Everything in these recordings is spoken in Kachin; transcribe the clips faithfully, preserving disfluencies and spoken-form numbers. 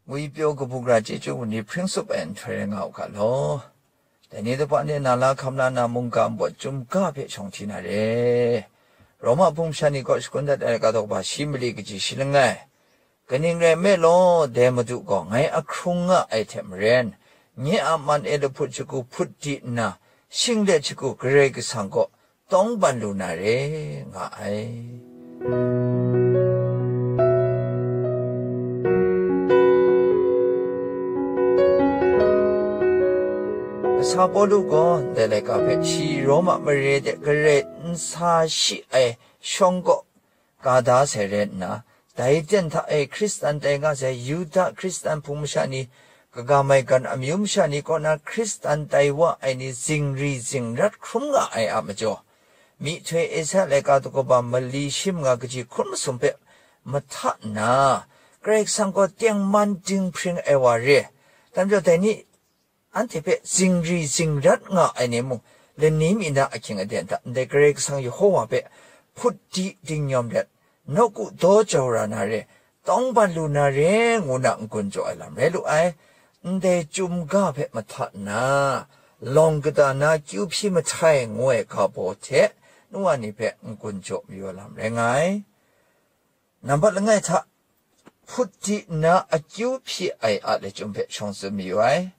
Ngwi pyaw kabu gara chyeju ni hpring tsup ai nhtoi rai nga u ga law. Dai ni daw pa ni na la hkam la na mungga npawt chyum ga hpe shawng hti na re. Roma hpung masha ni kaw shakun dat ai ga daw ba shi mali kaji shi langai. Kaning rai nme law, dai Madu gaw ngai ahkrung nga ai hte maren, nye a man e lahput shagu hput di nna, shinglet shagu Karai Kasang kaw tawngban lu na re nga ai. Kasa Pawlu gaw ndai laika hpe shi Roma mare de garai n sa shi ai shawng kaw ka da sai rai nna, dai ten hta e Hkristan tai nga sai Yuda Hkristan hpung masha ni, kaga maigan amyu masha ni kaw na Hkristan tai wa ai ni zingri zingrat hkrum nga ai a majaw, myihtoi Esaia laika daw kaba mali shi manga kaji hkun masum hpe mahta nna, Karai Kasang gaw tengman dinghpring ai wa re. Dai majaw dai ni anhte hpe zingri zingrat nga ai ni mung, lani mi na ahkying aten hta ndai Karai Kasang Yehova hpe hput di dingnyawm let, nawku daw jau ra na re, tawngban lu na re, ngu na n-gun jaw ai lam rai lu ai. Ndai chyum ga hpe mahta nna, lawng kata na akyu hpyi mahtai ngu ai ga baw hte, nu wa ni hpe n-gun jaw mayu ai lam rai nga ai. Nambat langai hta, hput di nna akyu hpyi ai a lachyum hpe shawng tsun mayu ai.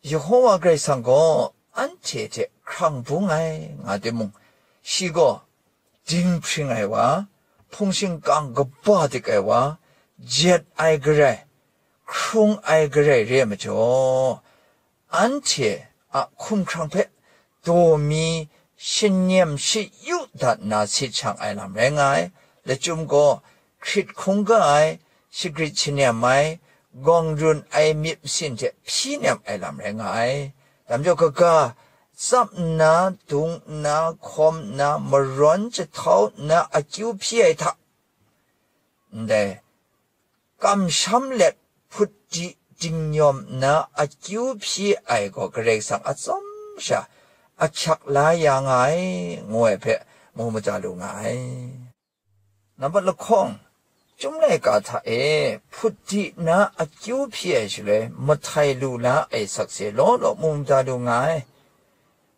Yehova Karai Kasang gaw anhte hte hkrang bung ai, nga timung, shi gaw dinghpring ai wa, hpung shingkang kaba dik ai wa, jet ai Karai, hkrung ai Karai re ai majaw, anhte a hkumhkrang hpe daw mi shanyem shayu dat nna sit shang ai lam rai nga ai. Lachyum gaw hkrit hkungga ai, shagrit shanem ai, gawng run ai myit masin hte hpyi nem ai lam rai nga ai. Dai majaw kaga, tsap nna, dung nna, hkawm nna, marawn jahtau nna akyu hpyi ai hta, ndai kamsham let hput di dingnyawm nna akyu hpyi ai gaw Karai Kasang atsawm sha ahkyak la ya nga ai, ngu ai hpe mu mada lu nga ai. Nambat lahkawng, Chyum laika hta e hput di nna akyu hpyi ai shaloi mahtai lu la ai sakse law law mu mada lu nga ai.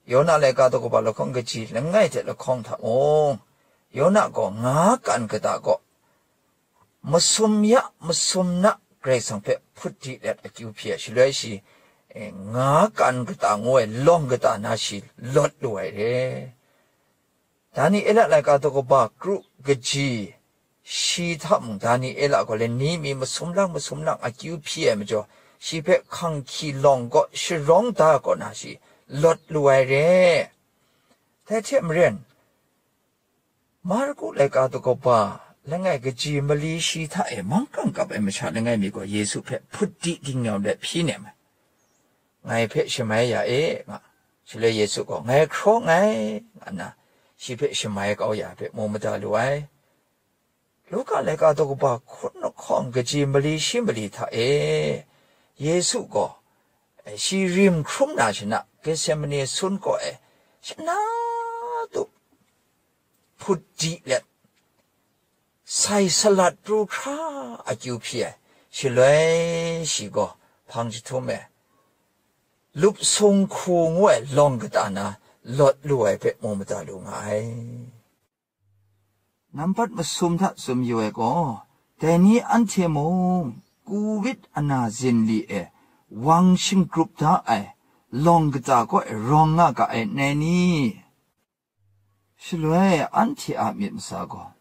Yona laika daw kaba lahkawng kaji langai hte lahkawng hta mung, Yona gaw nga kan kata gaw, masum ya masum na Karai Kasang hpe hput di let akyu hpyi ai shaloi shi, eh, nga kan kata ngu ai lawng kata na shi lawt lu ai re. Daniela laika daw kaba kru kaji shi hta mung Daniela gaw lani mi masum lang masum lang akyu hpyi ai majaw, shi hpe hkang hki lawng kaw sharawng da kaw na shi lawt lu ai re. Dai hte maren, Marku laika daw kaba langai kaji mali shi hta e mangkang kap ai masha langai mi gaw Yesu hpe hput di dingnyawm let hpyi nem ai. "Ngai hpe shamai ya e," nga. Shaloi Yesu gaw, "Ngai hkraw nngai," nga nna, shi hpe shamai kau ya hpe mu mada lu ai. Luka laika daw kaba hkun lahkawng kaji mali shi mali hta e, Yesu gaw, eh, shi rim hkrum na shana, Getsemane sun kaw e, shana tup hput di let, sai salat pru hkra akyu hpyi ai. Shaloi shi gaw hpang jahtum e, lup sung hku ngu ai lawng kata na lawt lu ai hpe mu mada lu nga ai. Nambat masum hta tsun yu ai gaw, dai ni anhte mung, Covid ana zinli e wang shinggrup da ai lawng kata kaw e rawng nga ga ai, nai ni? Shaloi anhte a myit masa gaw,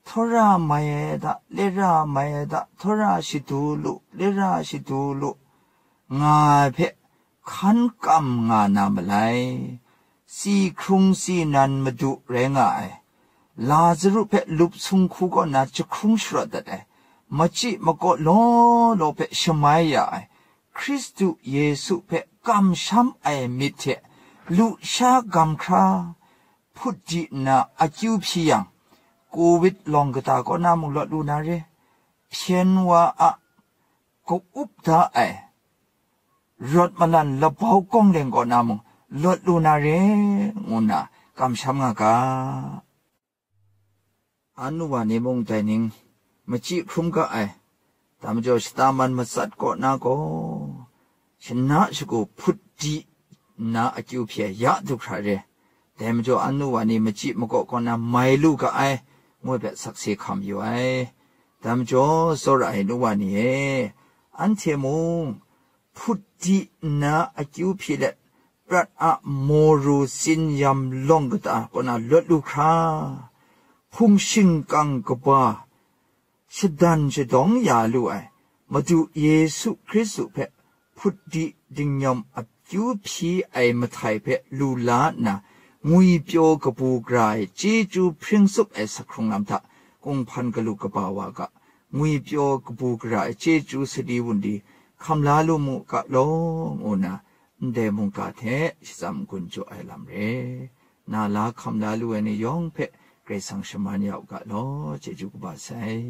"Htawra mai ai da, lera mai ai da, htawra shadu lu, lera shadu lu," nga ai hpe hkan kam nga na malai. Si hkrung si nan Madu rai nga ai, Lazaru hpe lup sung hku kaw na jahkrung sharawt dat ai, machyi makaw law law hpe shamai ya ai, Hkristu Yesu hpe kamsham ai myit hte lusha gam hkra hput di nna akyu hpyi yang, Covid lawng kata kaw na mung lawt lu na re, hpyen wa a ka-up da ai, rawt malan labau kawng leng kaw na mung lawt lu na re, ngu nna kamsham nga ga. Anu wa ni mung dai ning machyi hkrum ga ai, Dai majaw shata man matsat kaw na gaw, shana shagu hput di nna akyu hpyi ai ya du hkra re. Dai majaw an nu wa ni machyi makaw kaw na mai lu ga ai, ngu ai hpe sakse hkam yu ai. Dai majaw, tsawra ai nu wa ni e, anhte mung hput di nna akyu hpyi let, prat a moru tsin yam lawng kata kaw na lawt lu hkra, hpung shingkang kaba shadan shadawng ya lu ai Madu Yesu Hkristu hpe hput di dingnyawm akyu hpyi ai mahtai hpe lu la nna, ngwipyaw kabu gara ai chyeju hpring tsup ai sa hkrung lam hta, kunghpan galu kaba wa ga, ngwipyaw kabu gara ai chyeju sadi wunli hkam la lu mu ga law, ngu nna, ndai mungga hte shatsam gun jaw ai lam re. Na la hkam la lu ai ni yawng hpe Karai Kasang shaman ya u ga law, chyeju kaba sai.